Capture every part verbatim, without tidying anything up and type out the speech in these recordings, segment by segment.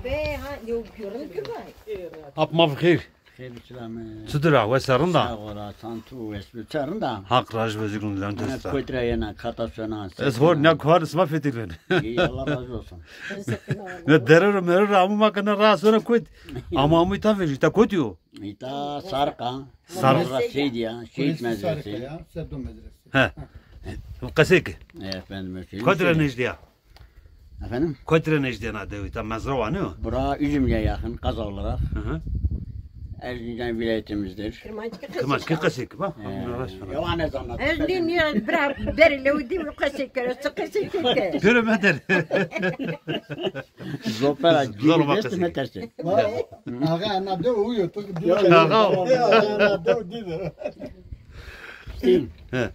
Be ha, yo, görün ki bay. Ap ma bi xêr. Xêr bi selam. Çitur a, wes a, rind a? Sağ ol, san tu wes bi, çi rind a? Haq raj ve zî rind lan. Ana dest a. Kot ra yena, kata sona. Ez hor, ne kuar sima fetilin. İyi, Allah razı olsun. Ne dere ro, mero ro, amu ma kana ra sona kot. Ama amu ita vejî, ita kot yo. Ita Sarka. Sarka. Sarka Seydiya, Şehit Medresi. Sarka ya, Seddo Medresi. He. Qesey ke. Efendim, Hüseyin. Kot ra nejdî ya? Efendim? Kot ra nejdî ya na dewi, ta mezra wa, ne yo? Bura Üzümlü'ye yakın, kaza olarak. Hı hı. Erzincan vilayetimizdir. Kırmançki qesey ke, bak. Ee, yalan ne zannet. Ez ne, ne, bira, beri lew dî qesey kere, çi qesey ke. Pêro meter. Zopera, zor ma qesey ke. Meterse. Ağa, ana de uyo, tu diyor. Ağa. Ana de uyo. He.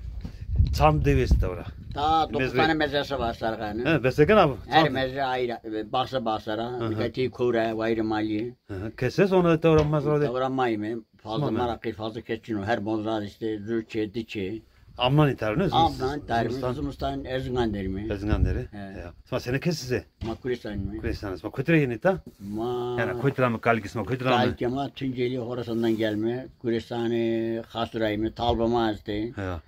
Çand dewi esta ora. Ta dokuz tane mezrası var Sarkan'ın. He, besekin abi. Her mezra ayrı, e, bahse bahsara, hı hı, bir de kore, wayri mali. Hı hı. Keses ona ta ora mezra de. Ora mayme, fazla maraqı, fazla keçino. Her bonzar işte, züçe, diçe. Amnan iter ne? Amnan iter mi? Zimistan. Zimistan Erzingan derim. Erzingan deri. He. Ya. Sima sene kes size? Ma Kuresan mi? Kuresan. Sima kotre yeni ta? Ma. Yani kotre mi, kalikî sima kotre mi? Kalikî ma Tunceli, Horasan'dan gelme. Kuresan'ı, Xasuray mi, talba ma este. Ya.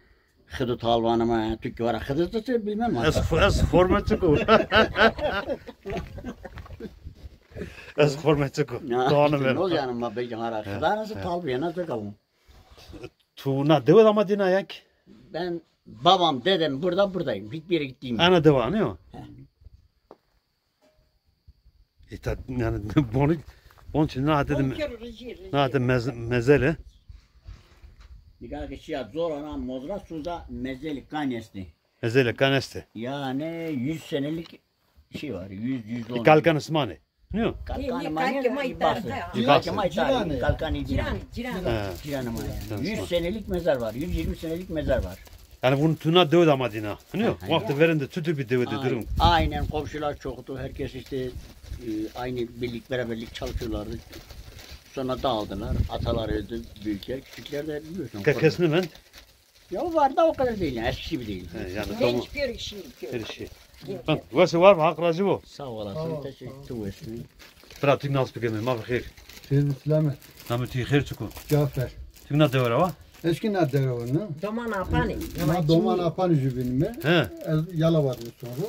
Xıdı talbanı ma, Türkçe var. Xıdı da bilmem ma. Ez, ez forma çıkı. Ez forma çıkı. Doğanım benim. Ne olacak ma, belki hara. Xıda nasıl talbi ya, nasıl kalın? Tu na dewe de ama dina yak? Ben, babam, dedem burada, buradayım. Hiçbir yere gittiğim yok. Ana dewa, ne o? He. E, ta, yani, bunu, onun için na dedim, na dedim mez-, mezele. Nîgah ke şîya zor ana mozra suza mezeli kan estê. Mezeli kan estê. Yani yüz senelik şey var, yüz, yüz on. Kalkan Osman'ı. Ne o? Kalkan Osman'ı. Kalkan Osman'ı. Kalkan Osman'ı. Ciran, ciran. Ciran, ciran. Ha. Ciran ama yani. Yüz senelik mezar var, yüz yirmi senelik mezar var. Yani bunu tuna dew de ama dina. Ne o? Wextê verên de tutu bir dewe de durum. Aynen, komşular çoktu. Herkes işte, e, aynı birlik, beraberlik çalışıyorlardı. Sonra dağıldılar. Atalar öldü, büyükler, küçükler de biliyorsun. Kesne ben. Ya var da o kadar değil yani, eskisi gibi değil. He, yani tamam. Genç bir şey. Her şey. Bak, wes a, var mı? Hak razı bu. Sağ olasın, teşekkür ederim. Bira, tu nas bikeme, ma bi xêr. Xêr bi selamet. Namê tu xêr çik o? Cafer. Tu na dewe ra wa? Ez kî na dewe ra wa, ne? Doman Apanî. Ma Doman Apanî jü binîme. He. Ez Yalova de sonra.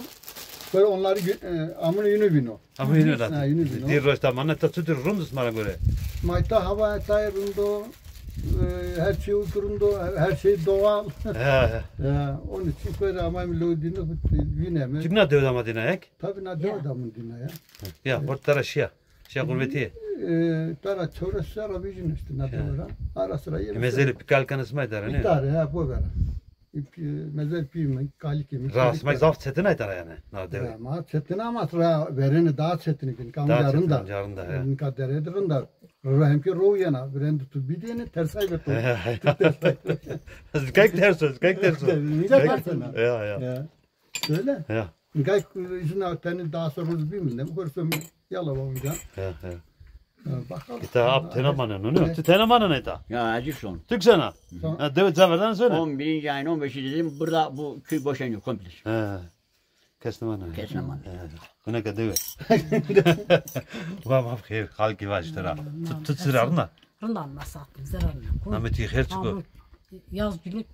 Böyle onları gö-, e, amını yünü bino. Ama yine de. Ha, yine de. Dir roşta maneta tutur rundus mara göre. Mayta hava etay rundo, e, her şey rundo, her şey doğal. He, he. Ya, onun için böyle ama lo dino bineme. Kim na dewe de ama dina ek? Tabii na dewe de ama dina ya. Ya, hort tara şiya. Şiya gurbeti. E, tara çore sera vijin işte na dewe de. Ara sıra yeme. Mezeli pikal kanısma idare ne? İdare, ha, bu vera. Mezar pî mi, kalikê mi. Ra asmay zaf çetin ay tara yani. Na dewe. Ya, ma çetin ama ra verêne daha çetin bin. Kam daha çetin, rind a. Rind a, he. Nika derê de rind a. Ro hem ki ro yena, virên de tu bidêne, tersay ve to. Tu tersay. Kayk ters o, kayk ters o. Nika ters o. Ya, ya. Ya. Öyle. Ya. Nika izin al, teni daha sonra biz bilmem. Korsum Yalova onca. He, he. Ha, bakalım. Îta ap tena maneno, ne? Ti tena manena îta? Ya, Ecî son. Türk sena? Ha, dewe caverdan söyle. On birinci ayın on beşi dedim, burada bu köy boşanıyor komple. He. Kesne manena. Kesne manena. He. Huneka dewe. Wa ma xêr, xalkî vaj tera. Tu, tu çira rina? Rind a, ma sağ ol, zerarna. Namê tu xêr çik o? Yaz Gülü,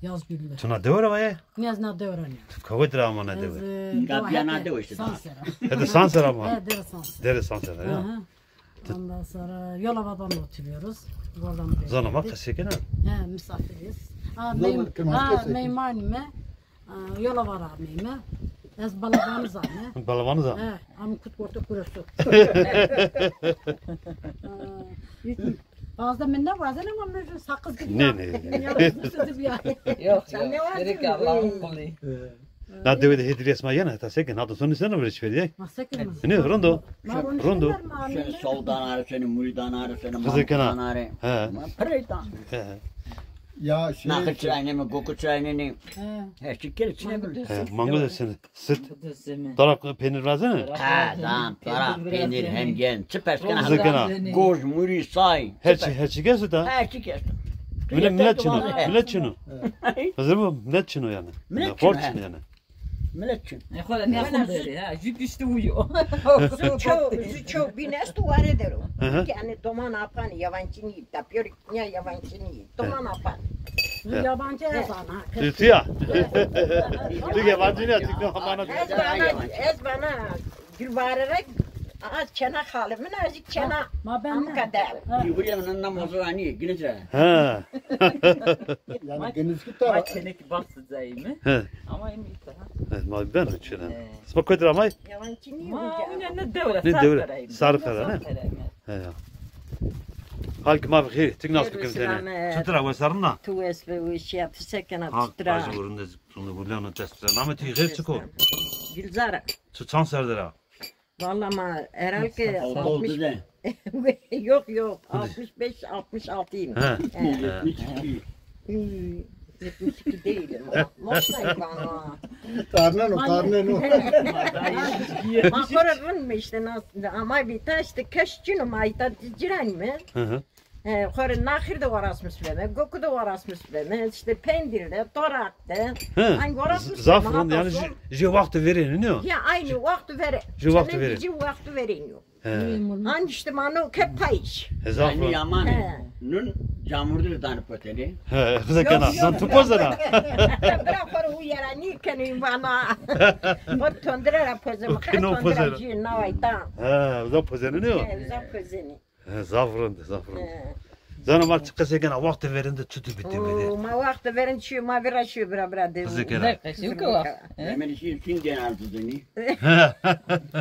Yaz Gülü. Tu na dewe ra wa ye? Ne, ez na dewe ra nîya. Tu kawet ra ama na dewe? Nika biya na dewe işte daha. Sansera. Hede Sansera ama. He, dere Sansera. Dere Sansera ya. Ondan sonra Yalova'dan oturuyoruz. Oradan buraya geldik. Zana ma qesey kena. He, misafiriz. Ha, meymanime. Yalova ra ameyme. Ez Balabanî zane. Balabanî zane. He, am kut orta kuresu. Fazla min ne vazen ama mecbur sakız gibi. Ne, ne? Yok, yok. Direkt Allah'ın kulu. Na dewe de hediye esma yena, ta sekin, hatta sonu sen öyle çevir ye. Ma sekin mi? Ne, rondo. Rondo. Seni soldanarı, seni muridanarı, seni muridanarı. He. Ma pireytan. He. Ya şey. Nakı çirayını mı, goku çirayını mı? He. Her şey kere içine bir. He, mango da seni. Sit. Tarak peynir razene? Ha, lan, tarak, peynir, hem gen. Çi pers kena? Zikena. Goş, muri, say. Her şey, her şey kes da. Her şey kes. Millet, millet çino, millet çino. Hazır bu, millet çino yani. Millet çino, he. Yani. Milet çin. E, xo ra nîya xo derê, ha, jü piştî uyo. Zu çew, zu çew bîn esto ware dero. Hı hı. Ki, hani, doman apan yabancı nî, tapyor ya yabancı nî, doman apan. Yabancı ez ana. Türkçe ya. Türk yabancı ne? Türk ne? Aman. Ez bana, ez bana Gülbahar rek, a, çena xalê min, ez çena. Ma ben amika de. Yuvuriya min na mozo ani, güneş. Ha. Yani deniz ki ta. Ma çenek bas zayme. He. Ama en iyi daha. Evet, ma ben çena. He. Sima koydur amay? Yabancı nî. Ma ne, ne devre. Ne devre? Sarıkaya, ne? He ya. Halk ma xeyr, tik nas bikim seni. Çitur a, wes arna? Tu wes be, wes ya, tu sekena, çitur a. Halk bazı vurun da, sonra vurlan o test. Namı ti xeyr çiko? Gülzara. Tu çan serdera? Valla ma herhalde altmış. Yok, yok, altmış beş, altmış altıyım. He. He. Yetmiş iki. Hmm, yetmiş iki değilim. Nasıl bana? Karnen o, karnen o. Ma xora rın mı işte nasıl? Ama bir ta işte keşçin o, ma ita ciran mı? Hı hı. E, xo rê naxir de warasmis beme, Goku de warasmis beme, işte Pendir de, Torak de. He. Hangi warasmis beme, zaf rind, yani jê, jê waxtî verênî, nîyo? Ya, aynı waxtî verê. Jê waxtî verê. Jê waxtî verênî yo. He. Hangi işte mano ke payış. He, zaf rind. Yaman. He. Nun camurdur danı poteli. He, kıza kena. Nan tu pozena. Bırak para uyarani kene bana. O tondire ra pozema. Tondire ji navaytan. He, uza pozeni, nîyo? He, uza pozeni. He, zaf rind, zaf rind. He. Zana ma çi qesey kena, wextê verên de çi tu bî temedê? Oo, ma wextê verên çi, ma vira şiyo bira bira de. Qisey kena. Ne qesey ke wa? He? Hemen şiyo çin denare tu zeni. He.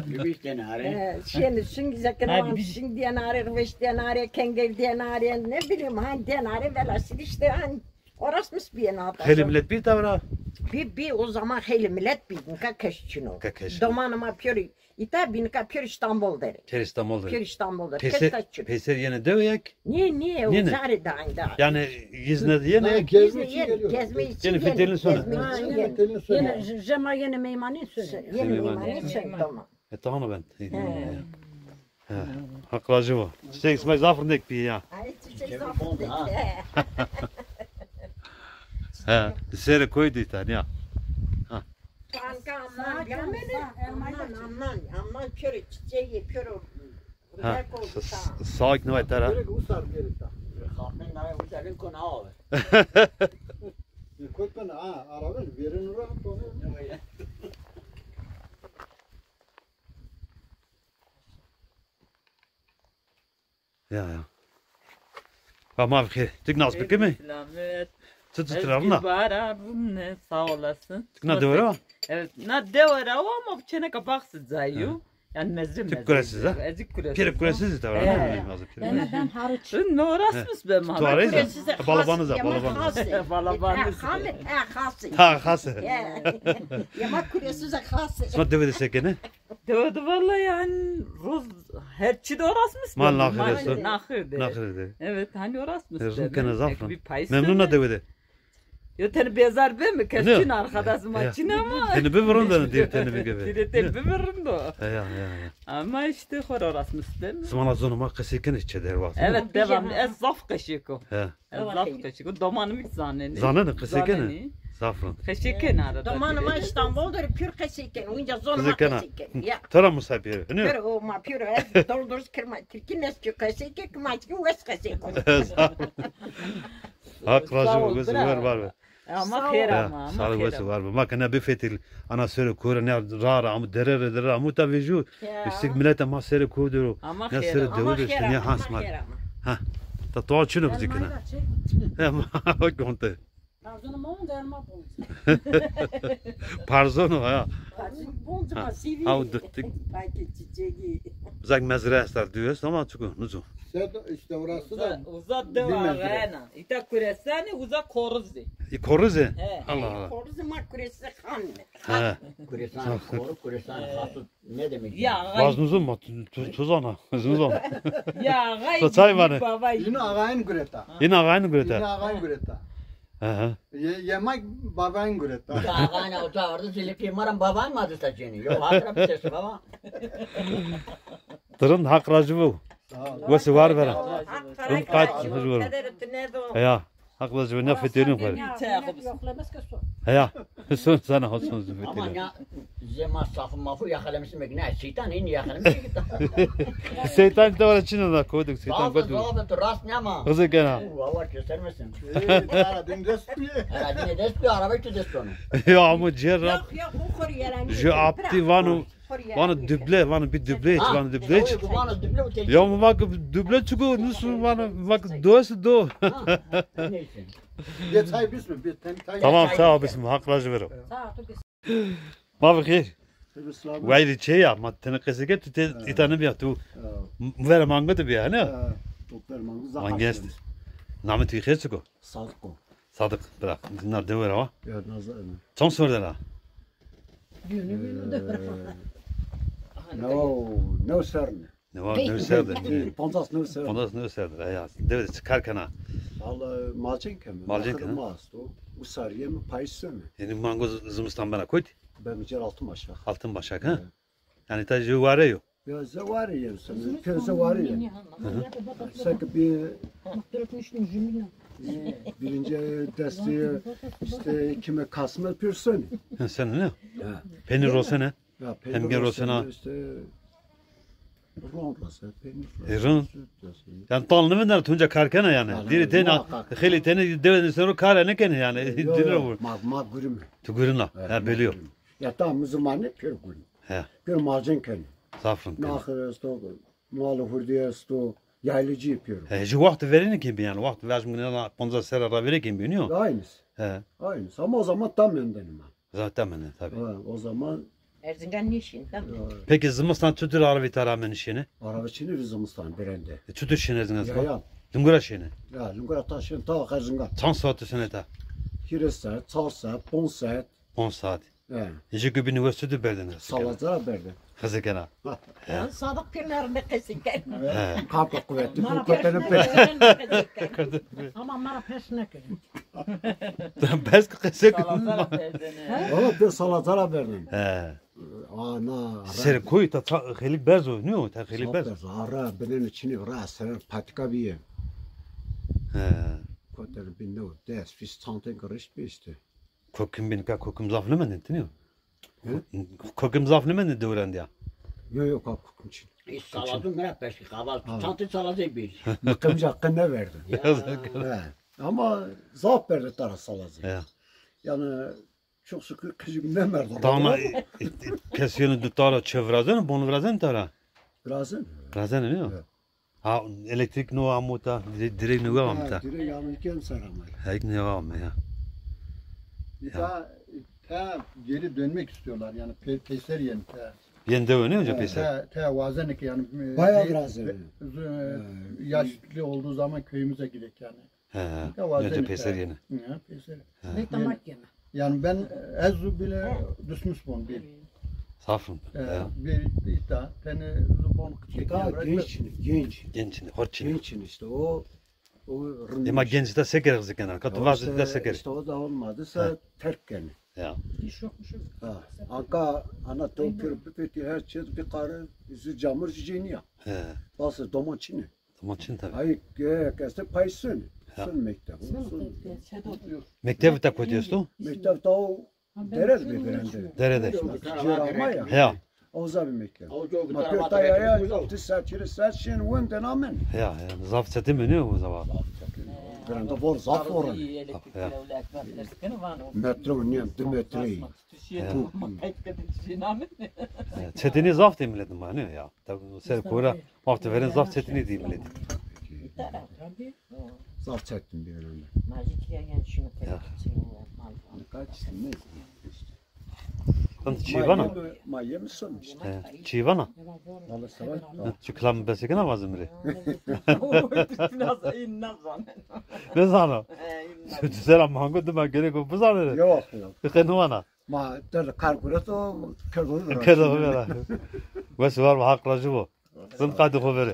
Lübüş denare. He, şiyo çin zekena, çin denare, rıvış denare, kengel denare, ne bileyim, han denare, velhasil işte han orasmis biyena. Xeylê milet bî tavra? Bî, bî, o zaman xeylê milet bî, nika keş çin o. Nika keş çin o. Domanê ma pîyorî Îta bî nika pêro Îstanbul der ê. Pêro Îstanbul der ê. Pêro Îstanbul der ê. Peyser, peyser yenê dewe ya ki? Nê, nê, o zarê de aynda. Yani îzne de yenê ya ki? Îzne yenê, gezme için yenê. Yenê fetelin sona. Gezme için yenê. Yenê, jema yenê meymanî sona. Yenê meymanî sona, tamam. E, tamam ben. He. Haq razî bo. Çiçek sima zaf rindek bî ya. Ay, çiçek zaf rindek. He, serê koy de îta ya. Ha. Kanka, amnan, amnan, amnan, amnan, pêro çiçeği, pêro. Ha, rindek oldu, sa-, tamam. Sağlık ne var tera? Gerek usar gerek ta. Xapin nara usarın kona abi. Kot ben, ha, arabın verin ura, konu. Ya, ya. Ha, ma bi xêr. Tik nas bikimi? Selamet. Tut, tut, ravna. Özgür Bahar abim ne, sağ olasın. Tik na dewera? Evet, na dewera ama bu çeneka baxsız zayu. Ha. Yani mezrim mezrim. Tik kuresiz ha? Ezik kuresiz. Pire kuresiz de var. He. Lazım pire. Ben, ben hariç. Sen ne orasmış be ma? Tu arayız da. Balabanız ha, balabanız. Balabanız. Ha, xası. Ha, xası. Ya. Yemek kuresiz xası. Sonra dewe de sekene. Dewe de valla yani roz her çi de orasmış. Ma naxir de. Naxir de. Naxir de. Evet, hani orasmış. Rın kene zaf rın. Memnun a dewe de. Yo, teni bezar be mi? Kes çin arkadaş ma çin ama. Teni bi vırın da dir teni bi gibi. Teni, teni bi vırın da. Ya, ya, ya. Ama işte xor orasmış be mi? Sima na zonê ma qesey kene çi der vaxt. Evet, devam. Ez zaf qeşêko. He. Ez zaf qeşêko. Domanım hiç zaneni. Zaneni, qesey kene. Zaf rın. Qesey kene arada. Domanım ma İstanbul der, pür qesey kene. Winca zonê ma qesey kene. Ya. Tera musafir. Ne? Pür o ma pür ez dol dol kirma. Tirki nes ki qesey ke, kima ki wes qesey ko. Haq razı olsun, wes ver var ver. Ama xêr ama, ama xêr ama. Sağlık olsun, var mı? Ma kena bifetil, ana sere kore, ne ra ra, amu dere re, dere amu ta veju. Üstik millet ama sere kore dero. Ne sere dewe de işte, ne hasma. Ha, ta to çino bizi kena. Ama konte. Parzonu mu, derma boncu. Parzonu, ha. Parzonu boncu, ma sivi. Ha, o duttik. Belki çiçeği. Zak mezre estar düğüs ama çukur, nuzu. Sen işte orası da uza, uza dewa ağayna. İta kuresani, uza koruzi. E, koruzi? He. Allah Allah. Koruzi ma kuresi xan. Ha. Kuresan, koru, kuresan, hasut ne demek? Ya ağay. Vaz nuzu ma, tu, tu, tuzana, zunzana. Ya ağay. Çay var. Baba. Yine ağayın gureta. Yine ağayın gureta. Yine ağayın gureta. Hı hı. Ye-, yemek babayın gureta. Ya ağayın o da orada zili ki maram babayın mı adı saçını? Yo, hatıra bir sesi baba. Tırın hak racı bu. Sağ ol. Wesi var vera. Hak racı bu. Hak racı bu. Ya. Haq lazim ne fetelin xo. Heya. Son sana olsun Zübüt'ü. Ama ne, zema safı mafı yakalamışsın belki. Ne, şeytan en iyi yakalamış. Şeytan da var, çin da koyduk, şeytan koyduk. Zaten tu rast ne ama? Hızı gene. Valla göstermesin. Herhalde dest kuyu. Herhalde dest kuyu, arabayı tut dest onu. Ya ama ciğer rap. Yok, yok, bu kuru yeren. Ju apti vanu. Vanu duble, vanu bir duble, vanu duble. Ya mu bak duble çünkü nasıl vanu bak doyası do. Neyse. Bir çay biz mi? Bir ten çay. Tamam, sağ ol, bizim hak razı vero. Sağ ol. Ma bi xêr. Wayri çê ya, ma tene qesê ke tu te îta nêbîya, tu vera mango de bîya, ne? Doktor mango zaf. Mango est. Namê tu xêr çik o? Sadık o. Sadık, bira. Na dewe ra wa. Ya, naza. Çond serre de ra? No, no serne. Ne var, ne serre de? Pancas new serre. Pancas new serre de, ya. Dewe de çi kar kena? Valla malcên keme. Malcên keme. Ma esto. Usarîye mi payîs sene. Yanî mango z-, zimistan bena kotî? Ben mi cer Altınbaşak. Altınbaşak, ha? Yanî ta jê ware yo. Ya ze ware yen sene. Pê ze ware yen. Seke bir birinci destî işte kime kasmet pir sene. Sene ne? Peynîr rosene. Ya, peynîr rosena. Işte Rind rose, peynîr rose. E, rind. Yanî tal nêvindena, tu unca kar kena yanî. Dîrê tena, xeylê tena dewe de ser o kar nêkenê yanî. Dîrê vur. Ma, ma gurim. Tu gurin a. Ha, belî yo. Ya tam zimanê pêr gurim. He. Pêr malcên kenê. Zaf rind kenê. Naxir esto, mal hurdî esto, yaylıcı yapıyorum. He, jû wext verêne kêm bî yanî. Wext vercim gine pancas serre ra verê kêm bî, nîyo? Aynısı. He. Aynısı. Ama o zaman tam öndenim ben. Zaten ben de, tabii. Ha, o zaman Erzingan nêşîn, tamam. Peki zimistan çutur arabî ta ra ame nişêne? Araba çinî rê zimistan birende. E, çutur şêne Erzingan zimistan? Yayan. Lingura şêne? Ya, lingura ta şên ta Erzingan. Çand saet şêne ta? Hîrê saet, çar saet, ponc saet. Ponc saet. He. Ecê gubînî wes çutur berdene? Salaza ra berdene. Qesê kena. Yanî Sadık pêr nerinde qesê kena. He. Kampa kuvvetli, bu kötene pek. Ama ma ra pers nêkenê. Bes ki qesê kena. Valla pêr salaza ra berdene. He. Ana. Ser koy ta xeylî berz o, nîyo? Ta xeylî berz. Berz. Ara binenê çinî ra ser patika bîye. He. Koter bin no, des, vîst santim girişt bî işte. Kokim bin ka kokim zaf nêmendin, ti nîyo? Kokim zaf nêmendin dewrendî ya. Yo, yo, ka kokim çin. Salazun mera peşki, kaval. Çantê salazê bir. Mıkımca qe nêverdi. He. Ama zaf berdi ta ra salazê. Ya. Yanî çok şükür qijik nêmerdo. Tamam, e, e, kes yönü du ta ra çe virazeno, bon virazeno ta ra? Virazeno. Virazeno, nîyo? Evet. Ha, elektrik no amo ta, dire-, direk no amo ta. Direk amo ken ser amo. Ha, ilk no amo ya. Bir daha, e, ta geri dönmek istiyorlar yani pe-, peyser yeni ta. Yeni de öyle hocam peyser. Ta, ta wazenê ki yani, e, bayağı bir lazım. Yaşlı olduğu zaman köyümüze gidek yani. He, he. Önce peyser yeni. Ya, peyser. He. Yanî ben ez zu bile düşmüş bon bir. Safım. E, bir ita tene zu bon küçük. Daha genç, genç. Genç, hor çin. Genç işte o, o. Ema genç de seker kızı kenar. Katı vaz de seker. İşte o da olmadı. Sa terk kenê. Ya. İş yokmuş. Ha. Anka ana topir bipeti her şey bir karı yüzü camur ciceniya. He. Bazı domaçini. Domaçin tabii. Ay, e, keste pay sun. Sun mekteb. Sun. Mekteb ta kotî esto? Mekteb ta o derede bir birende. Derede. Cêr ama ya. Ya. Oza bir mekteb. Ma pê ta ya, ya, di saet, çiri saet şên wende namen. Ya, ya. Zaf çetin mi ne o zaman? Birende vor, zaf vor. Ya. Metre o niyem, di metre. Çetinî zaf de milet ma ne ya. Tabii ser kora. Wextê verên zaf çetinî dî miletî. Zaf çetin bir önemli. Ya. Kaç ne? Hın çî vana? Ma yemi son işte. He, çî vana? Vallahi selam. Hın, çi kilam besekena vazim rê. Ne zana? Tu sera mango dima gerek o bizanere. Yok, yok. Qe nêvana. Ma der kar guret o, kerdo. Kerdo vera. Wes var, hak razî bo. Rind qadê xo verê.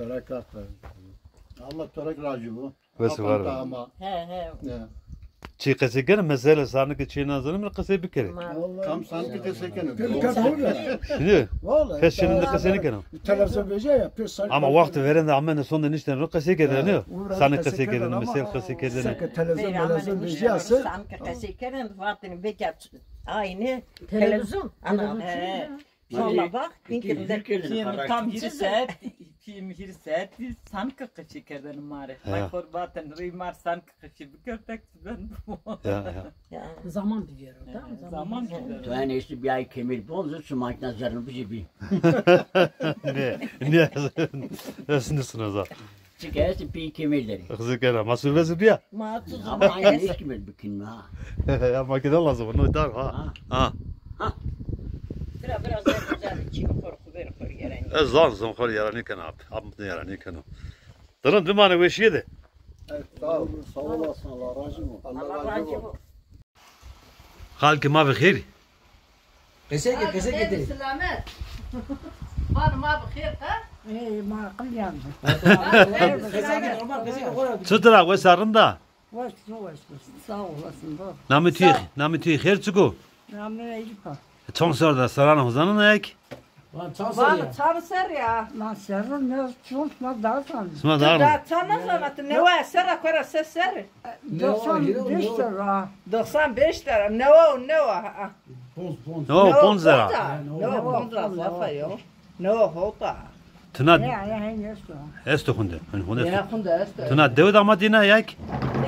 Allah torek razî bo. Wes var. Ama. He, he. Ya. Çi qesey keno, mesela sarnike çi nazanê mi qesey bikerê. Tam sanki qesey keno. Pê mi kar doğru ya. Şimdi Vallahi. Pes şimdi qesey nêkeno. Televizyon veja ya, pes sanki. Ama wextê verên de amene sonde niştene ro qesey kerdene. Sarnike qesey kerdene, mesela qesey kerdene. Seke televizyon, televizyon veja se. Sanki qesey kerdene, vatene veja aynı. Televizyon. Ana, he. Valla bak, peki, tam hîrê saet, pîyê mi hîrê saet sanki qesey kerdene ma rê. Ay xo rê vaten rê ma rê sanki qesey bikertek ben. Ya, ya. Zaman bivêro da. Zaman bivêro. To enê işte bir ay kemir bonzu, şu makine zerrin bir şey bir. Ne, ne, esni sınaza. Çike ez pî kemêr derî. Xizir kena, ma survesi bîya. Ma tu Ama aynı ne iş gibi bikin ha. Ya makine lazım, onu dar ha. Ha. Ha. Bira, bira zerre zerre çî xo rê xo ver xo rê yarenî. Ez zan zan xo rê yarenî kena abi. Abi ne yarenî kena. Dırın dümane weşiye de. Sağ ol, sağ olasın, Allah razı olsun. Allah razı olsun. Xalkê ma bi xêr. Qesey ke, qesey ke. Selamet. Van ma bi xêr, ha? Ey, ma aqil yandı. Qesey ke, normal, qesey ke. Çitur a, wes a, rind a? Wes, wes, wes. Sağ olasın, baba. Namê tu, namê tu xêr çik o? Namê Eyüp a. Çond serr de, serranê ho zanena yek? Van çand serrî ya? Van çand serrî ya. Ma serrî ne, çond ma daha zanî. Sima daha mı? Daha çand zana, tu newa serra kora se serrî. Doksan beş serra. Doksan beş serra. Newa û newa. Ponz, ponz. Newa û ponz serra. Newa û ponz serra, zafa yo. Newa hota. Tuna. Ya, ya, hen esto. Esto hunde. Hani hunde esto. Ya, hunde esto. Tuna dew de ama dina yek.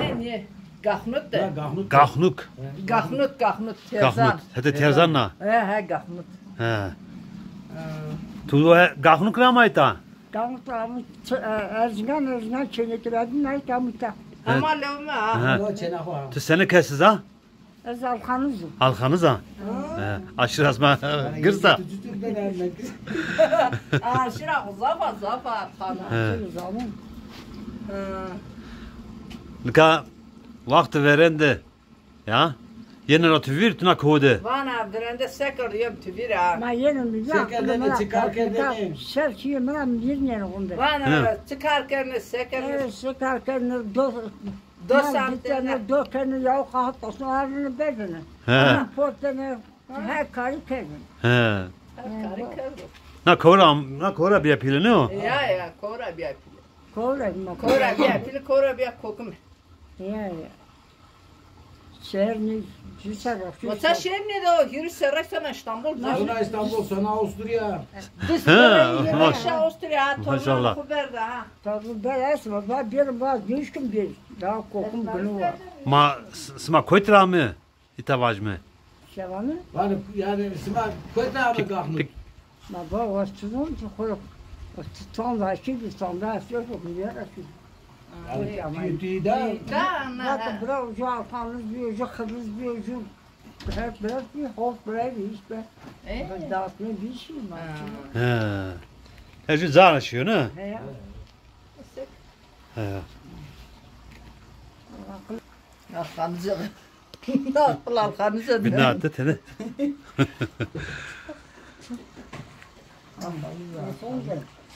Ne, ne? Gaxnut de. Gaxnuk. Gaxnut, gaxnut, terzan. Gaxnut. Hete terzan na. He, he, gaxnut. He. Tu o gaxnuk ra ma ita? Gaxnuk ra ama Erzingan, Erzingan çênekî ra dî na ita ama ita. Ama lewme ha. Tu sene kesiz a? Ez Alxaniz o. Alxaniz a? He. Aşîr ez ma girz a. Aşîra zafa, zafa Alxaniz. He. Nika wextê verên de ya. Yenê ra tu vîr, tuna kow de. Vana virende se kerd, yem tu vîr a. Ma yenê mi ya. Se kerdene, çi kar kerdene? Ser çîyê mi ra mi vîr nêne hunde. Vana çi kar kerdene, se kerdene? Se kar kerdene, do do santene, do kene, yaw qahat olsun, arını bedene. He. Potene, her karî kerdene. He. Her karî kerdene. Na kowra, na kowra bîya pîle, ne o? Ya, ya, kowra bîya pîle. Kowra mı? Kowra bîya pîle, kowra bîya kokime. Ya, ya. Şehir ne, yüz serra. Mesela şehir ne de o, yürü serra sana İstanbul. Sana İstanbul, sana Avusturya. Biz aşağı Avusturya, torunlar kuberda ha. Tabii ben esma, ben bir baz düşkün bir. Daha kokum günü var. Ma, s-, sima kotî ra mi? Îta vajme. Şevanı? Vani, yani, sima kotî ra mi gaxnuk? Ma ba, was çizon ki xo. Çanda ki, çanda ki, xo, bir yere ki. Yani, tüy, tüy da. Bakın, bura ucu Alxaniz bir, ucu Xirriz bir, ucu her biraz bir, holt bir işte. Dağıtma bir şey mi? He. Her şey zana şey, ne? He. He. Alxanıca. Alxanıca. Binate tene.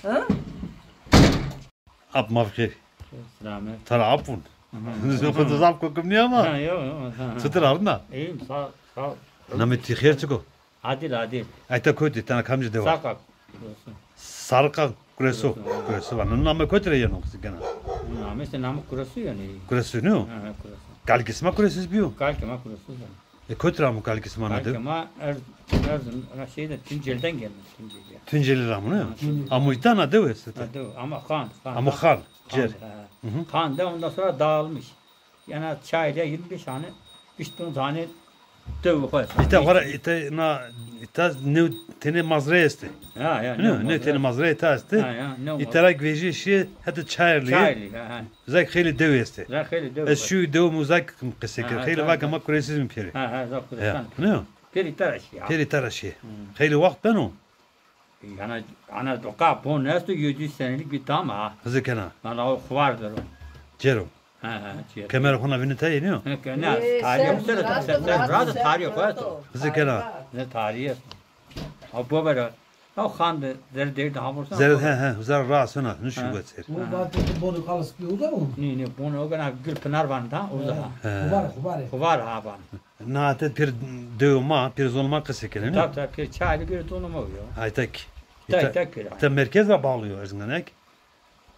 Ha? Ap ma bi xêr. Selamet. Tara ap vun. Xo da zaf kokim nîya ama. Ha, yo, yo, ha, ha. Çitur a, rind a? İyiyim, sağ ol, sağ ol. Namê tî xêr çik o? Adil, Adil. Ayta kotî, tena kamcî dewa? Sarqa. Sarqa Kuresu. Kuresu. Kuresu va. Name kotî ra yeno qisî kena? Name işte namê Kuresu yanî. Kuresu nîyo? Ha, ha, Kuresu. Kalkê sima Kuresu bîyo? Kalkê ma Kuresu yanî. E, kotî ra amo kalkê sima na dew? Kalkê ma Erz-, Erzurum, şeyde, Tunceli'den gelmiş, Tunceli'ye. Tunceli ra amo, ne? Ha, Tunceli. Amo îta na dew estê? Ha, dew. Ama Xan, Xan. Amo Xan, Xan, cer. Ha. Hı hı. Xan de ondan sonra dağılmış. Yani Çayeli'ye yirmi beş hane, üç ton hane dew koy. Îta xora, îta na, îta new tenê mazrey estê. Ha, ya, ne, new tenê mazrey îta estê. Ha, ya, new mazrey. Îta ra vejî şî hetê Çayeli'ye. Çayeli, ha, ha. Zek xeylê dew estê. Zek xeylê dew. Ez şî dew mi zek qesey kerd. Ha, ha, xeylê vake ma Kuresîz mi pêrê. Ha, ha, zek Kuresîz. Ne? Pêrê îta ra şî ya. Pêrê îta ra şî. Hı. Xeylê wext beno. Yana, ana doka bon esto, yedi yüz senelik bir tam ha. Xizir kena. Ana o xuvardır o. Cero. Ha, ha, cero. Kemer xona vînî tayê nîyo? Ha, ke-, ne, tarîh ser, ser, ser, tarîh xo esto. Xizir kena. Ne tarîh esto. Ha, bobera. Ha, xan de, zerê dêr de hamursa. Zerê, he, he, zerê ra sona, nuşi got ser. O vatê bonê kalis bi uza mı? Nê, nê, bonê o gana Gülpınar van da, uza ha. He. Xubar, xubar. Xubar ha van. Na te pir dew ma, pir zon ma qise kene, ne? Tabii, tabii, pir çaylı bir zonum o ya. Aytek. Tek, tek pir. Te merkez ra bağlı yo, Erzingan ek?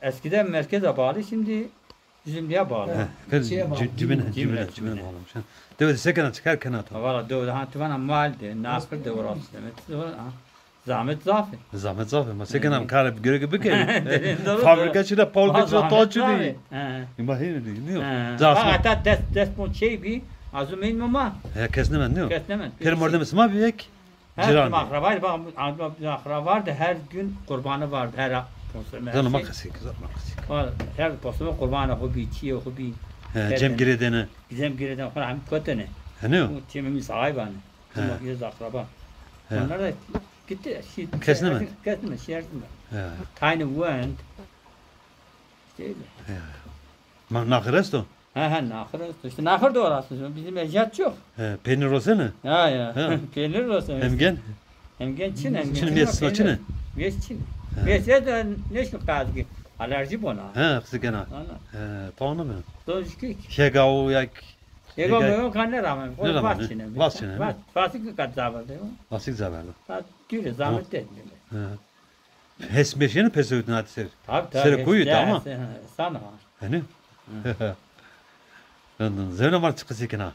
Eskiden merkeze bağlı, şimdi Cimliye bağlı. He, pir şeye bağlı, cimine, cimine, cimine bağlamış. Dewe de se kena, çikar kena to? Valla dewe de ha, tu vana mal de, nakır de, orası demek. Zahmet zaf ê. Zahmet zaf ê. Ma se kena, kar göre ki bike. Fabrika çi de, fabrika çi de, to çi de. Ma hîn de, ne? Zahmet. Hatta dest, dest bon şey bi, azu meyin ma. He, kes nemend, ne? Kes nemend. Pir mordem sima bi ek. Her kim akrabaydı, bak, akraba vardı, her gün kurbanı vardı, her posta. Zana ma qesey ki, zana ma qesey ki. Her posta kurbanı, xo bi, çiye xo bi. He, cem girêdene. Cem girêdene, xo hem kotene. He, ne o? Bu cem mi sahibi hani. He. Biz akraba. He. Onlar da gitti, şey, kesneme. Kesneme, şey, he. Tayne wend. İşte öyle. He. Ma naxir esto? Ha, ha, naxir esto. İşte naxir de orası. Bizim ecdat çok. He, peynir rosene? Ha, ya. Ha. Peynir rosene. Hemgen? Hemgen çin, hemgen. Çin, mes, çin. Mes çin. Ha. Mes ya da ne şu kadar ki alerji bona. Ha, kızı gena. Ana. He, pahalı mı? Dojki. Hega o ya. Hega o kan ne rağmen? Ne rağmen? Vaz çin. Vaz çin. Vaz, vaz ki kat zavallı. Vaz ki zavallı. Vaz, tüyle zahmet değil. Ha. Hes meşêne pesewitîna ti ser. Tabii, tabii. Serê koyî ta ama. Sana. Hani? Zewna mar çi qisî kena?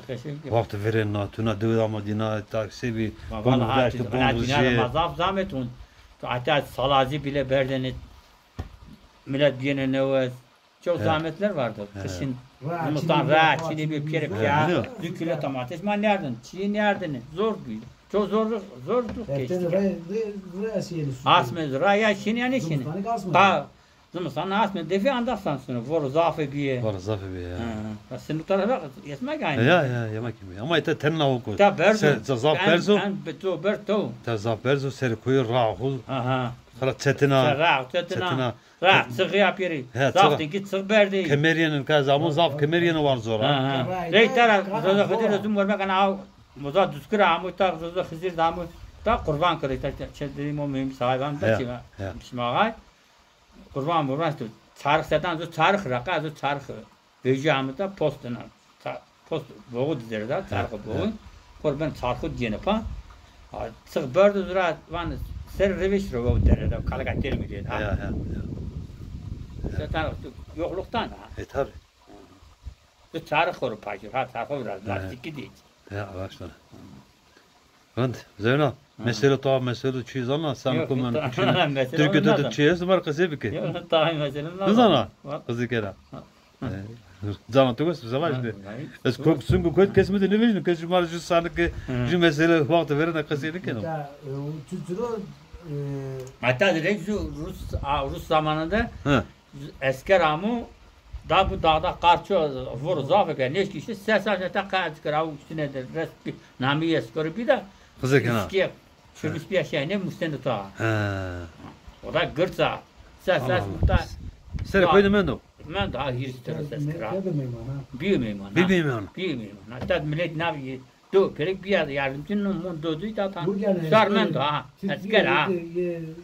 Wextî verên na, tu na dewe ama dîna taksî bî. Bon rejî, bon rejî. Ma zaf zahmet on. Tu ata salazî bile berdene. Millet biyene newez. Çok zahmetler vardı. Kışın zimistan ra çinî bir kere piya, bir kilo domates ma nerdin. Çiğ nerdin. Zor bir. Çok zorluk, zorluk geçti. Asme ra ya şin yani şin. Ha, zimistan asme defi anda sansın. Vor zafı bir. Vor zafı bir ya. Ha, şimdi tarafa yetmek aynı. Ya, ya, yemek yemeye. Ama ite tenna oku. Ta berzo. Zaf berzo. Ta zaf berzo. Seri kuyu rahu. Aha. Xala çetina. Rahu çetina. Ra, çixî apêrî. He, zaf çixî. Têkî çix berdî. Kemerîyêne ka zamo zaf kemerîyêne war zor a. Ha, ha. Rey tera Zozo Xizir özüm vermek ana av. Moza Duzkir amo ta Zozo Xizir de amo. Ta qurban kirî ta çe dedim o mühim sahiban da çi. He. Bismagay. Qurban qurban tu. Çarix setan zo çarix raqa zo çarix. Vejî amita post dina. Ta-, post boğu dizerda, çarxo boğu. Xor ben çarxo diyene pa. A, çix berdo zura van ser reveş ro o derede, kalaka tel mi diyene. Ya, ya, ya. Zaten yokluktan ha. E, tabii. Bu çarxo ro pajir, ha, çarxo biraz lastikî değil. Ya, başladı. Rind, zewna, mesele to, mesele çi zana, sen kumen kuçin. Türkiye de çi esto, mar qisê bike. Yok, tabii mesele. Nizana, qisê kera. E, zana tu gos, zana işte. Ez kok sungu koyt kesme de ne vejin, kes mar ju sanık, ju mesele waqtî verene qisê ne keno. Hatta direkt şu Rus, a, Rus zamanında esker amo, da bu dağda qarço vur zafı be, neşki işte, ses aşağıda kaya çıkar, avu üstüne de resmi nami eskoru bir de. Kızı kena. Eski çürmüş bir şey, ne müstende ta. He. O da gırsa. Ses ses muhtar. Sere koydu mendo. Mendo, ha, hîris tero ses kira. Bir meyman, ha. Bir meyman. Bir meyman. Bir meyman. Hatta millet ne yapıyor? Do, perek bir yerde yardımcı mı? Mon do do da tam. Sar mendo ha. Asker ha.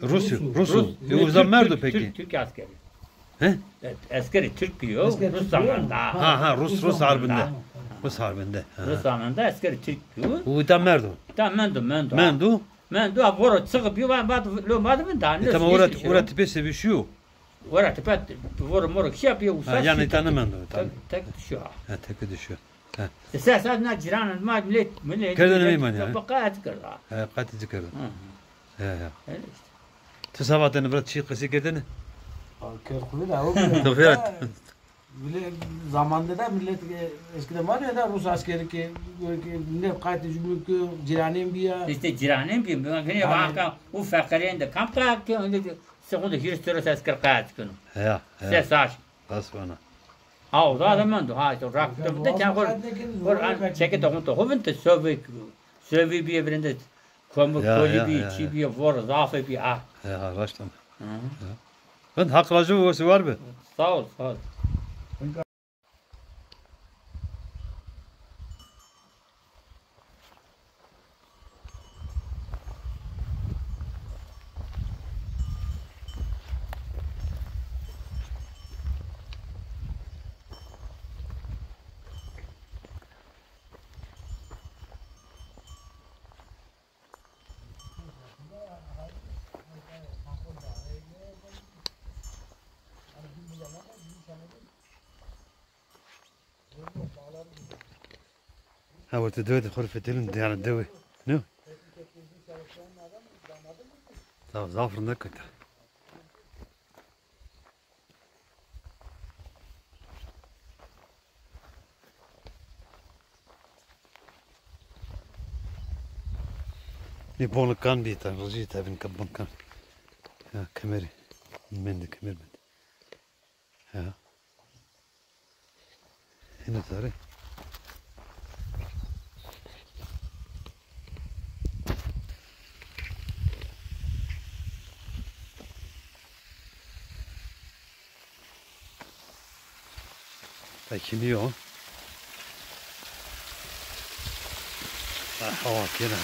Rus, Rus. E, uza merdo peki? Türk, Türk askeri. He? Evet, askeri Türk diyor. Rus zamanında. Ha, ha, Rus, Rus harbinde. Rus harbinde. Rus zamanında askeri Türk diyor. Uza merdo. Tam mendo, mendo. Mendo. Mendo, ha, voro çıkıp bir var, var, lo, var mı daha? E, tamam, orada, orada tipe sevişiyor. Ora tepe voro moro kişi yapıyor, usta. Ha, yani tanımendo, tamam. Tek, tek düşüyor ha. Ha, tek düşüyor. Ha. E, sen, sen ne ciran, ma millet, millet. Kerdene meyman ya. Bak, kaç kırdı ha. Ha, kaç kırdı. Hı hı. Ya, ya. Öyle işte. Tu sabah tane biraz çiğ kışı kerdene. Kerd kuvvet ha, o kadar. Tabii ya. Bile zamanında da millet, e, eskiden var ya da Rus askeri ki, böyle ki, ne kaydı cümlük ki, ciranen bir ya. İşte ciranen bir, ben yine baka, o fakirinde kamp kaydı ki, öyle Sekunde hîris tiro ses kir qaya tikino. Heya, heya. Ses aş. Bas bana. Ha, o da da mendo. Ha, işte, rak de, de, kor, kor, an, çeke de, hun, to, hovin te, sovi, sovi bir evinde, komik, koli bir, çi bir, vor, zafı bir, ha. Ya, baştan. Hı hı. Ben hak razı olsun, var mı? Sağ ol, sağ ol. Ha, orta dewe de xo rê fetelîn, diyarê dewe. Ne? Zaf, zaf rindek kete. Nê bonê kan bî ta, rijî tevin ke bon kan. Ya, kemerî. Mendî, kemer mendî. Ya. Hîna zerrî. Pekînî yo. Ah, hawa kena.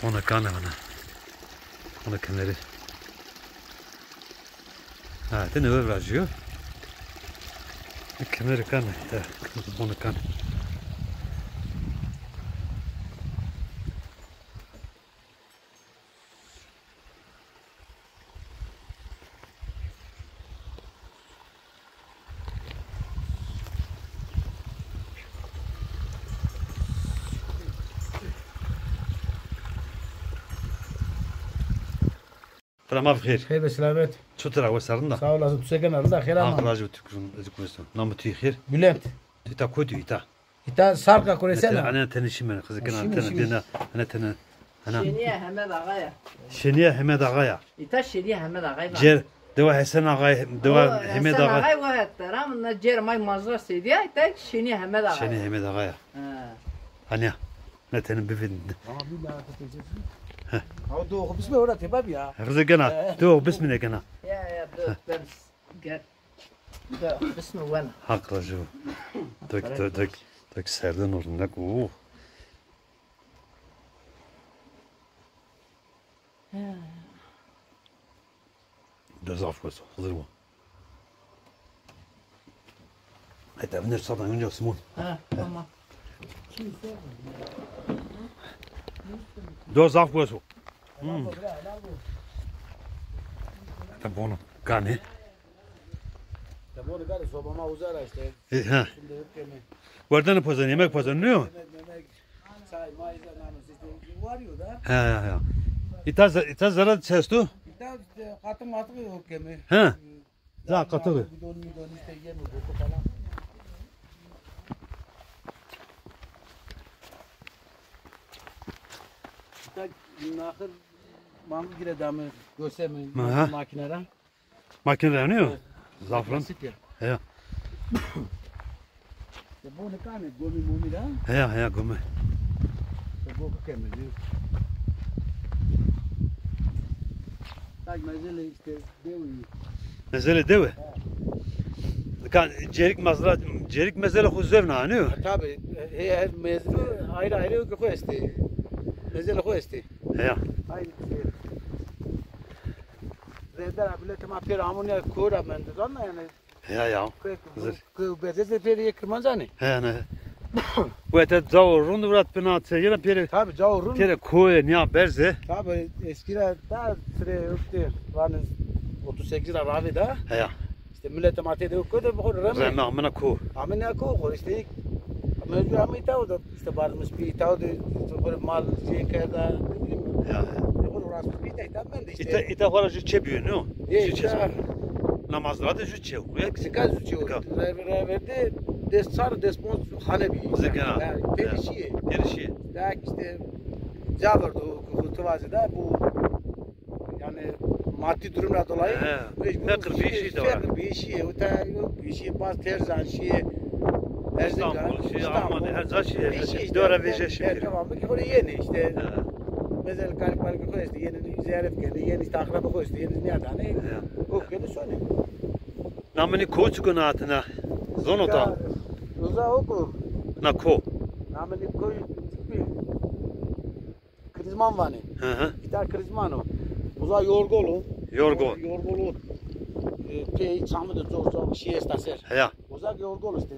Ona kane vana. Ona kemeri. Ha, te newe virajîyo. Kemeri kane. Ya, kemeri bona kane. Tira ma bi xêr. Xêr be selamet. Çutir a, wes a, rind a? Sağ olasın, tu se kena, rind a, xêr ama. Haq rajî tu, rind, ez kumesto. Namê tu yê xêr? Bülent. Tu îta kotî îta? Îta Sarqa Kuresena. Ana tene şimen, xizikina tene dina, ana tene, ana. Şênîya Hemed Axa ya. Şênîya Hemed Axa ya. Îta Şênîya Hemed Axa ya. Cer, dewa Hesen Axa, dewa Hemed Axa. Axa wa hetta, ram na cer may mazra sediya, îta Şênîya Hemed Axa. Şênîya Hemed Axa ya. Ha. Anya, ne tene bivin. Ama bir daha tepecesi. Ama doğru bismi orada tebab ya. Xizikina, doğru bismi ne kena? Ya, ya, doğru, ben gel. Bismillah. Haq rajî bo. Tek, tek, tek, tek serde norunda ku. De zaf wes o, Xizir bo. Heta vinir satan yonca Simon. Ha, tamam. Do zaf wes o. Hmm. Heta bono. Gani. Te bonu gari soba ma uza ra işte. E, ha. Şimdi hep yemek. Werdene pozen, yemek pozen, ne o? Yemek, yemek. Çay, may, nano, işte var ya da. Ha, ha, ha. Îta ze-, îta zere çi esto? Îta, e, katı matı yok yemek. Ha. Za katı. Bidon, bidon işte yemek, boku falan. Îta nahir mangı gire damı, gösemi, makine ra. Makine ra nîyo? Zafran. Basit ya. Heya. Ya bu ne kane, gomi momi da? Heya, heya, gomi. Ya bu keme diyor. Tak mezele işte dewi. Mezele dewi? Ha. Kan cerik mazra, cerik mezele xo zevna, nîyo? Ha, tabi. He, her mezele ayrı ayrı yok, xo este. Mezele xo este. Heya. Aynı şey. Zender abiletê ma pêr amûne kora mendizan yani. Ya, ya. Kê, kê berzê pêrê yê Kirmancanê. He, ne. Wete cao rund virat pina te yena pêrê. Tabi, cao rund. Pêrê koyê niya berze. Tabi, eskira da sire yoktu. Vanız otuz sekiz ra ravê da. He ya. İşte millet ma tê de koy de bu reme. Reme amına ko. Amına ko, ko işte. Mecbur ama îta o da işte bazımız bir îta o da işte böyle mal şey kerda, ne bileyim. Ya, ya. Böyle uğraşmış bir de îta ben de işte. Îta, îta xora jû çê bîyo, no? E, jû çê. Namaz ra de jû çê. Zika jû çê. Zika. Re-, re-, verdi des çar, des ponc hane bî. Zika. Ya, perişiye. Perişiye. Ya işte, ca verdi o, o, o, bu Yani maddi durumla dolayı mecbur. He, fekir bir işi de var. Fekir bir işi, o da yok bir işi, bazı Terzan şiye, Erzincan, İstanbul, İstanbul, Almanya, her şey, her şey. Döre veje şimdi. Devamlı ki oraya yeni işte. He. Mesela garip garip koy işte, yeni ziyaret geldi, yeni işte akraba koy işte, yeni ne yani. He. O kendi sonu. Namini koçuku na atına. Zono ta. Uza oku. Na ko. Namini koy. Krizman vanê. Hı hı. Îta Krizman o. Uza Yorgol o. Yorgol. Yorgol o. E, pey çamı da zor zor şey esta ser. Heya. Uza Yorgol işte.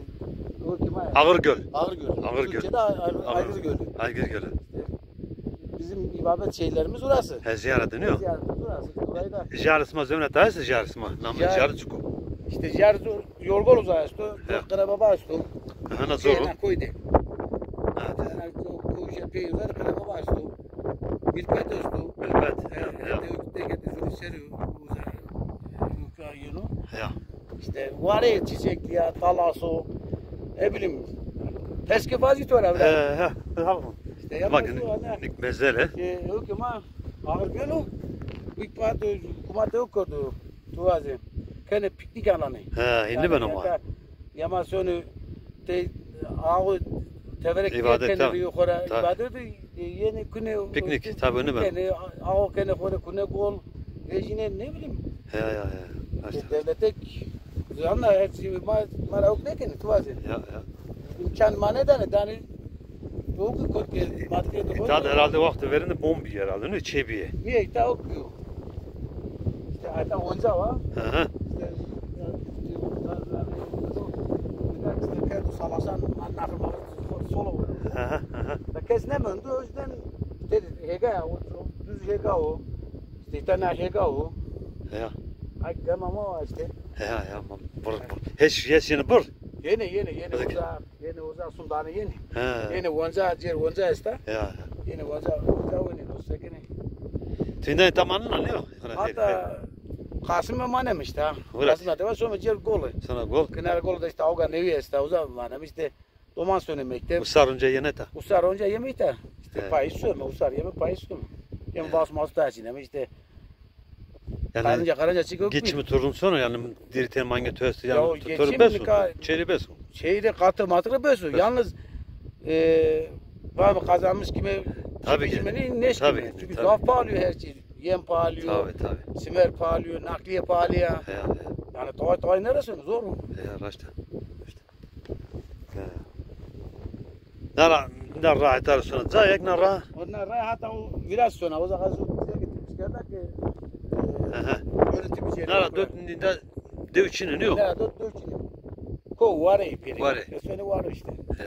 O kima ya? Ağırgöl. Ağırgöl. Ağırgöl. Türkçe'de Ağır-, Ağır-, Ağırgöl. Ağırgöl. İşte bizim ibadet şeylerimiz orası. He, ziyaret dönüyor. Ziyaretimiz orası. Orayı da Ziyaret sima zemre tayse ziyaret sima. Namı ziyaret çıko. İşte ziyaret Yorgol uza esto, Qerebaba esto. Aha, na zor o. Koyde. Evet. Koyde pey uza Qerebaba esto. Milpet esto. Milpet. Ya, ya. Teke de sürü seri uza. Yeno. Ya. İşte vare çiçekli ya, talaso. Ne bileyim. Peske fazla tutar abi. He, he. Tamam. İşte yapmak. Bak, mesele. Yok ama ağır gelo. Bir pat kuma te yok kurdu. Tu vaze. Kene piknik alanı. He, hindi ben ama. Yama sonu te ağu teverek ibadet, kene bir yukarı ibadet, e, yeni kune piknik tabi ne ben. Kene ağu kene kore kune gol. Vejine ne bileyim. He, ya, ya. E, devlete zanna her şey ma, mara ok ne kene tu vaze. Ya, ya. İmkan mane dane dane. Doğru kot ke madde de. Tam herhalde vakti verinde bombi herhalde ne çebiye. Niye ta okuyor? İşte hatta onca var. Hı hı. İşte, ya, işte, bir dakika, işte, kerdo salasan, anlatır bak, solo var. Hı hı, hı hı. Da kes ne mendü, o yüzden dedi, hega ya, o, düz hega o. İşte, bir tane hega o. Ya. Ay, tamam o işte. Ya, ya, bir, bir. Hiç, hiç yeni bir. Yeni, yeni, yeni. Hadi. Uza, yeni uza, sundane yeni. Ha. Yeni onca, cer onca esta. Ya. Yeni onca, onca yeni, o sekini. Tünden tam anın alıyor. Hatta Kasım ve manem işte ha. Uğraş. Kasım da var, sonra cer golu. Sana gol. Kenar golu da işte avga nevi esta, uza manem işte. Doman sönü mektep. Usar önce yene ta. Usar önce yeme ta. İşte payı söme, usar yeme payı söme. Yem vas mas da çineme işte. Yani karınca, karınca çıkıp geçimi turun sonra yani diri ten mange töstü yani. Ya geçim besu. Çeri besu. Şeyde katı matırı besu. Yalnız e, var mı kazanmış kime? Tabii ki. Kime ne, ne tabii ki. Çünkü zaf pahalı her şey. Yem pahalı. Tabii, tabii. Simer pahalı, nakliye pahalı ya. He, he. Yani tavay tavay neresi zor mu? He, raşta. İşte. He. Nara, nara rahat sona. Ca yek nara. Ona rahat o biraz sonra o zaman bize gittik. Biz geldik ki, e, aha, yönetim içeri. Nara dört ninde dev çinini yok. Nara dört, dört çinini. Ko vare piri. Vare. Seni var işte. He.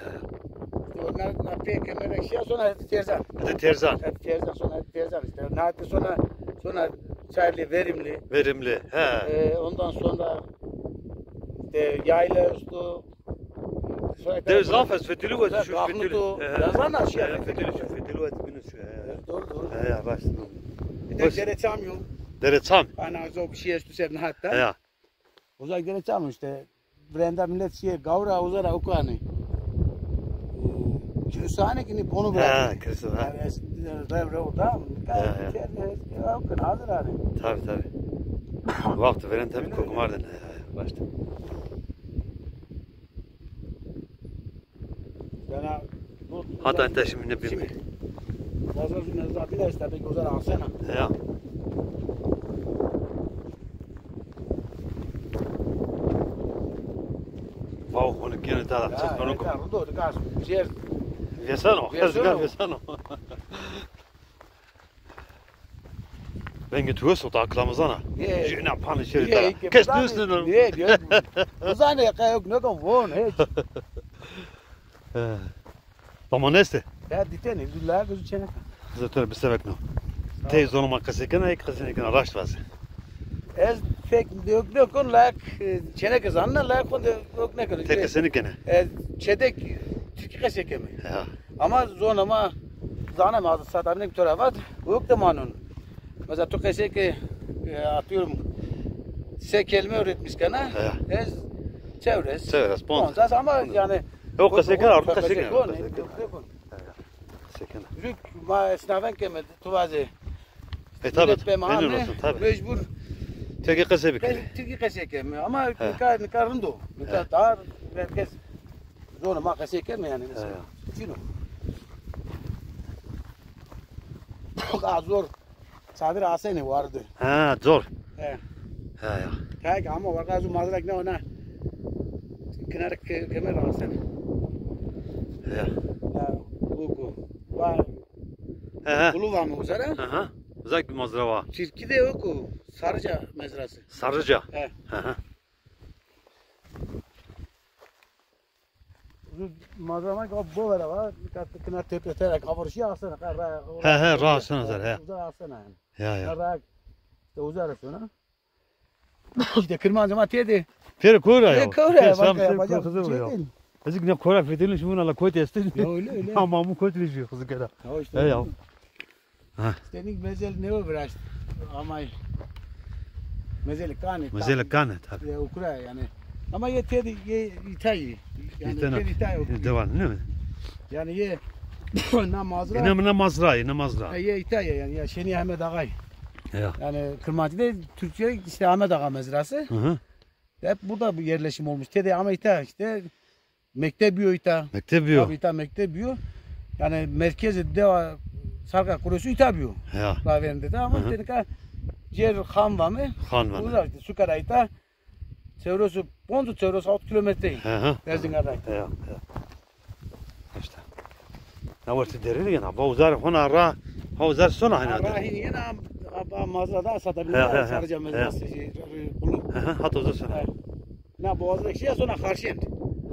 İşte onlar na pek kemerek şey sonra hep terzan. Bir de terzan. Hep terzan sonra hep terzan işte. Nahati sonra, sonra çaylı verimli. Verimli. He. E, ondan sonra işte yayla üstü. Dev zaf ez, fetilû ez, şu fetilû. Yazan da şey. Fetilû, şu fetilû ez, bînû şu. Doğru, doğru. He, ya, baş. Bir de Dereçam yok. Dereçam. Ana zor bir şey üstü senin hatta. Ya. Uzak Dereçam işte. Brenda millet şey, gavra uzara okani. Kilisane ki ni bunu bırak. Ha, kilisane. Yani eskiden rev rev da. Ya, ya. Hazır hani. Tabii, tabii. Vakti veren tabii kokumardın. Başta. Hatta ente şimdi ne bileyim. Fazla bir nezle bile işte bir güzel alsana. Ya. Wow, onu gene daha. Ya, onu evet, tamam, doğru, gaz. Şey, vesano, vesano. Vengê tu wes o, ta aklamizana. Jüna pan içeri ta. Kes nusneno. Niye diyor? Uzane ya yok ne kon von hiç. Ama neyse. Ya diteni billahi gözü çene. Zaten bir sebep no. Tey zonuma qesê kena, ek qesê kena, raşt vaze. Ez fek yok ne kon layak, e, çene kazanına layak kon de yok ne kon. Tek seni gene. Ez çedek Tirkî qesey keme. Ya. Ama zona ma zaneme, az sata ne to ra vat, yok de manon. Mesela tu qesey ke, e, atıyorum, se kelime öğretmiş kana. Ya. Ez çewres. Çewres, ponzas. Ponzas ama yani yok qesey kena, artık qesey kena. Qesey kena. Yok, yok. Qesey kena. Zük ma esnafen keme, tu vaze. E, tabi. Millet pê ma ame, tabi. Mecbur. Tirkî qesey bikere. Tirkî qesey keme. Ama nika, nika rind o. Nika daha herkes zona ma qesey keme yani mesela. Çin o. Çok az zor. Çadır asene vardı. Ha, zor. He. Ha ya. Tek ama var gazı mazrak ne ona. Kenar ke-, kemer asene. Ya. Ya, bu, bu. Var. He he. Kulu var mı uzara? Aha. Uzak bir mazra var. Çirki de yok o. Sarıca mezrası. Sarıca. He. Aha. Mazra ma ki bo vera var. Kat kına tepe terek avarışı asana. He he, ra asana zer he. Uza asana yani. Ya ya. Ra işte uza arasına. İşte kırmancı ma tedi. Peri kora ya. Kora ya. Bak yapacak bir şey değil. Ezik ne kora fedilin şimdi ala koyt estin. Ya öyle öyle. Ama bu koyt bir şey kızı kere. Ya işte. He ya. Ha. Senin mezel ne o biraz? Ama mezel kane. Mezel kane tabi. Ya ukra yani. Ama ye tedi ye itayı. Yani tedi itayı. Devam değil mi? Yani ye na mazra. Ne ne mazra, ne mazra. Ye itayı yani ya şeni Ahmet Ağay. Ya. Yani Kırmancı değil, Türkçe işte Ahmet Ağa mezrası. Hı hı. Hep burada bir yerleşim olmuş. Tedi ama ita işte mekteb biyo ita. Mekteb biyo. Tabii ita mekteb biyo. Yani merkezi deva Sarka Kuresu ita biyo. Ya. Raverinde de ama işte nika cer Han vame. Han vame. Uzak işte Sukara ita. Çevrosu, ponzu çevrosu altı kilometre. Hı hı. Erzingan'da ita. Ya, ya. İşte. Ne var işte dereli yani. Ba uzar hona ra, ha uzar sona hani. Ra hin yena ba mazra da sata bir sarıca mezrası şey kulu. Hı hı, hat uzar sona. Na boğazda şey sonra Harşen.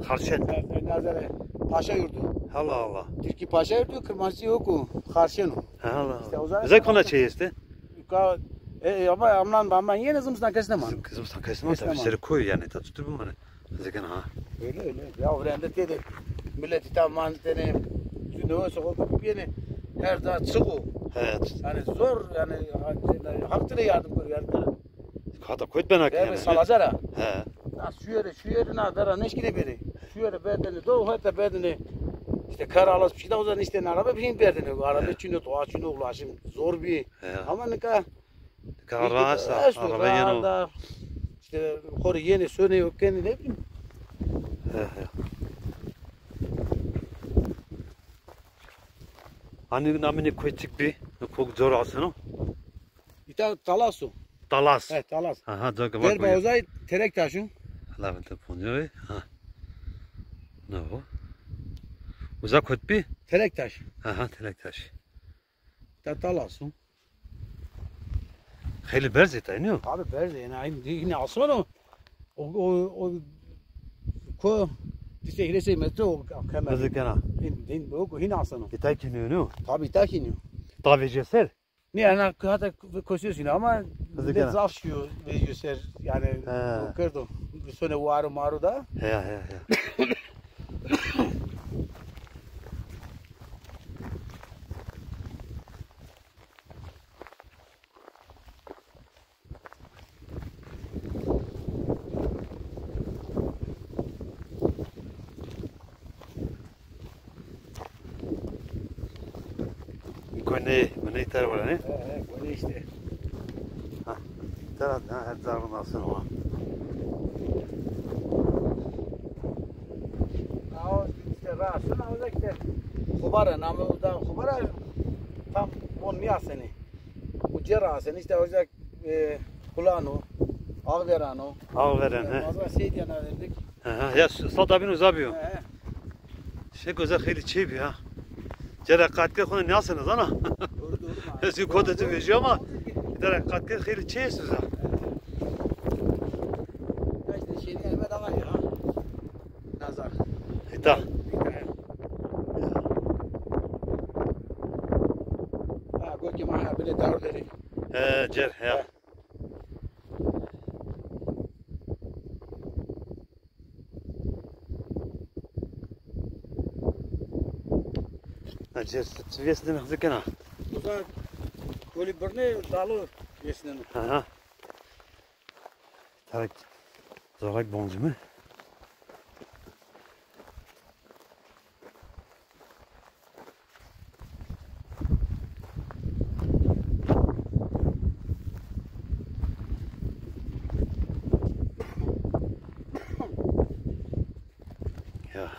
Harşen. Nazare Paşa yurdu. Allah Allah. Türkiye Paşa yurdu, Kırmancı yok o. Harşen o. Allah Allah. İşte uzak kona şey işte. Ka, e, e, ama amnan bamban yine zımstan kesne man. Zımstan kesne man tabii. Seri koy yani ta tutup mu? Zekan ha. Öyle öyle. Ya öğrendi dedi. Millet ita man tene. Çünkü o sokakta bir yeni her daha çık o. Evet. Yani zor yani ha-, hakkıyla yardım kör yani. Hata koyt ben hakkı yani. Salacara. He. Na şu yere, şu yere na vera neşkine beri. Şu yere berdeni do hatta berdeni. İşte kar alas bir şey daha uzan işte araba bir şey berdeni. Araba çünkü doğa çünkü ulaşım zor bir. He. Ama nika Ka rahat sa, araba yeno. İşte xori yeni sönüyor kendi ne bileyim. He he. Hani namini koçik bi, kok zor aseno. İta talasu. Talas. He, talas. Aha, zor. Derba uzay terek taşu. Lavente ponyo. Ha. Ne bu? Uzak kot bi? Terek taş. Aha, terek taş. Ta talasu. Xeylî berz ê tay, nîyo? Abi berz ê, yine, yine asmano. O, o, o ko, işte, hîrê sey metre o kemer. Hızı kena. Hin, hin, o, hin asano. Ê tay kî nîyo, nîyo? Tabii, tay kî nîyo. Ta vecîya ser? Nî, yani, hatta koşuyorsun ama zaf şiyo, vecîyo ser, yani, o kerdo. Bir sone waru maru da. He, he, he. Goney, goney ter var ne? He, he, goney işte. Ha, ter ha, her zarı nasıl var? Aa, işte rahatsın, ama işte. Xubara, namı da xubara tam on niyaseni. Uca rahatsın, işte hoca e, Kulano, Ağverano. Ağveren, he. Mazra şey diye verdik. He, he. Ya, s-, sata bin uza biyo. He, he. Şey güzel, xeylî çê bi ha. Cere qatke xo ne asene zana. Doğru, doğru. Ez yu koteci vejî ama cere qatke xeylî çê size. Ya işte şey diye elbet ama ya. Nazar. Hita. Ha, gokê ma ha bile dar derê. He, cer, ya. He. Na cêr çi vêsneno, qizêkena? Uza kolî birnê dalo vêsneno. Ha ha. Tarek zorak boncîme. Ya.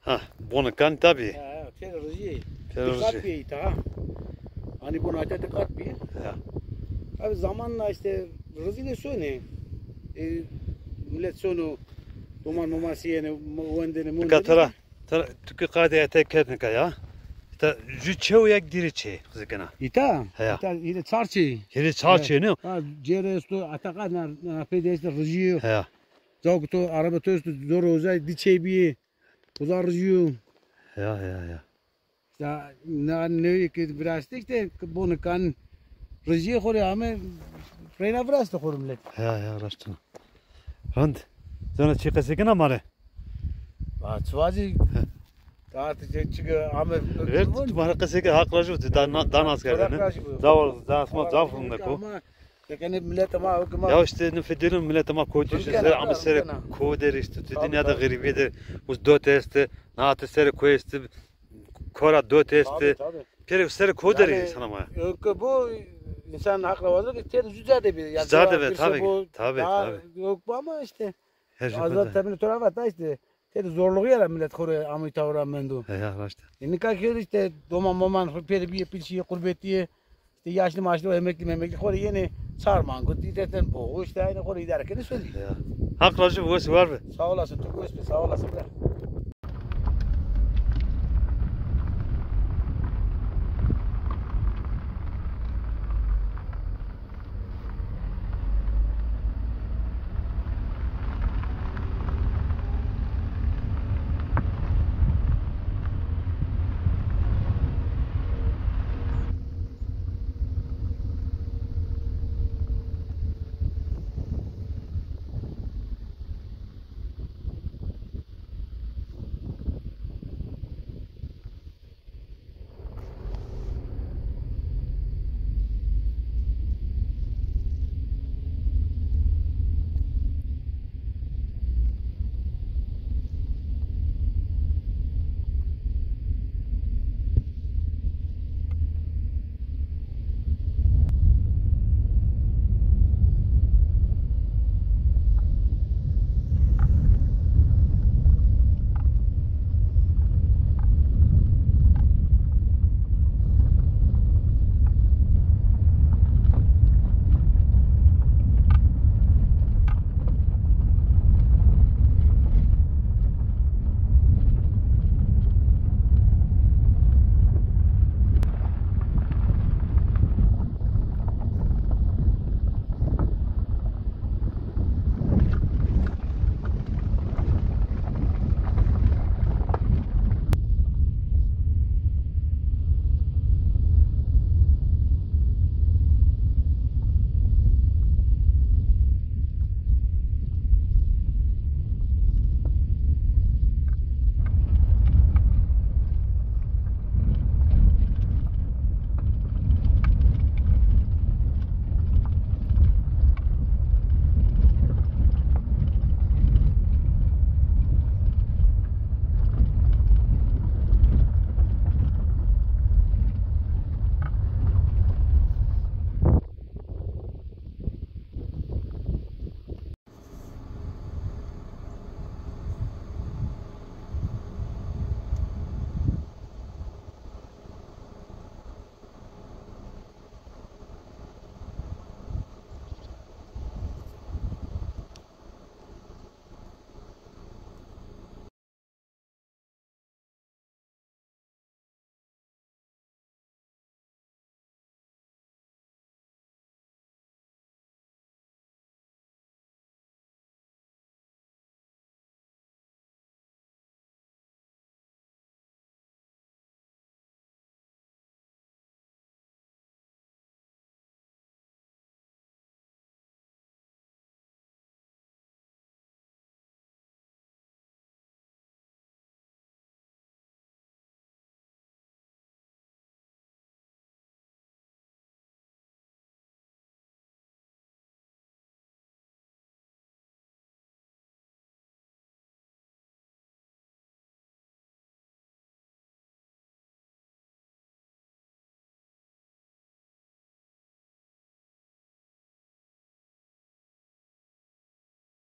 Ha, bonê kan tabî. Ha, ha, pêro rizî. Pêro rizî. Diqat bî îta, ha. Hanî bon ate diqat bî. Ya. Abi zamanla işte rizî de sonê. E, millet sono, doman moman siyene, wendene, mondene. Nika tera, tera, tu ki qade ete kerdin ka ya. İşte jü çew yak diri çê, qizêkena. İta? He ya. İta, hire çar çê. Hire çar çê, ne? Ha, cêre esto, ata qad na, na peyde işte rizî yo. He ya. Caw ki to araba to esto, zor uzay, di çê bîyê. Uza rizî yo. Ya, ya, ya. Ya, na newî ki virastî işte, bonê kan rizîyê xo rê ame, reyna virastî xo rê millet. Ya, ya, raşt o. Rind. Zana çi qesê kena ma rê? Va, çi vacî? He. Daha ti çi, çi ame. Ver, tu ma rê qesê ke, haq rajî, tu da na-, da nas kerdene. Haq rajî bo. Da, da asma zaf rindek o. Ama Tekenê milletê ma, hukê ma. Ya işte ne fedêno milletê ma kotî işte, ser ame serê ko der işte, tu dinya de xerîbîye der, uz dot este, na ate serê ko este, kora dot este. Tabii, tabii. Pêro serê ko der, yani, însan ama. Hukê bo, însan haq ra vazo ki têr zû zade bî. Yani zade be, tabii, tabii. Hukê bo ama işte. Her şey azad temin to ra vata işte. Tede zorluğu yara millet xo rê amî tawra mendo. He ya, raşt. E, nika ki işte doman moman xo pêro bîye, pîl şîye, qurbetîye. İşte yaşlı maşlı, o emekli memekli xo rê yenê çar mango, dî deten bo. O işte aynı xo rê îdare kenê sonî. Ya. Haq rajî bo, wes û war be. Sağ olasın, tu wes be, sağ olasın be.